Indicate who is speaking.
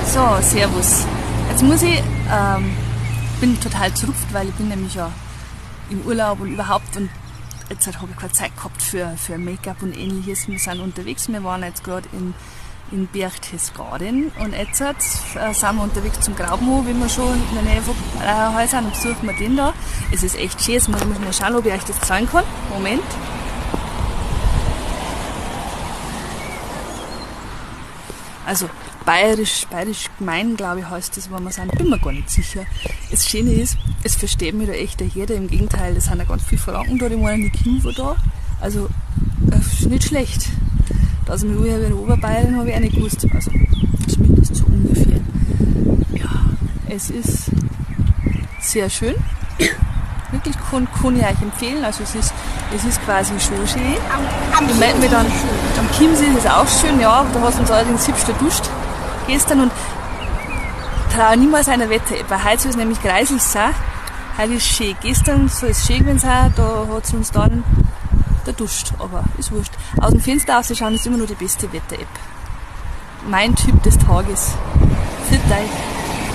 Speaker 1: So, servus. Jetzt muss ich, bin total zerrupft, weil ich bin nämlich ja im Urlaub und überhaupt und jetzt habe ich keine Zeit gehabt für Make-up und ähnliches. Wir sind unterwegs, wir waren jetzt gerade in Berchtesgaden und jetzt sind wir unterwegs zum Graubenhof, wie wir schon in der Nähe von Häusern sind und besuchen wir den da. Es ist echt schön, jetzt muss ich mal schauen, ob ich euch das zeigen kann. Moment. Also bayerisch gemein, glaube ich, heißt das, wo wir sind, bin mir gar nicht sicher. Das Schöne ist, es versteht mich da echt jeder, im Gegenteil, es sind ja ganz viele Franken da, die meinen, die kommen von da. Also, ist nicht schlecht. Dass ich mich wie in Oberbayern habe ich auch nicht gewusst. Also, zumindest so ungefähr. Ja, es ist sehr schön. Wirklich kann ich euch empfehlen. Also es ist quasi schon schön.
Speaker 2: Am
Speaker 1: Ich melde mich dann, am Chiemsee ist es auch schön, ja, da hast du uns allerdings hübsch geduscht gestern und traue niemals einer Wette. Weil heute soll es nämlich greislich sein. Heute ist schön. Gestern soll es schön gewesen sein, da hat es uns dann duscht, aber ist wurscht. Aus dem Fenster auszuschauen ist immer nur die beste Wetter-App. Mein Tipp des Tages. Für dich.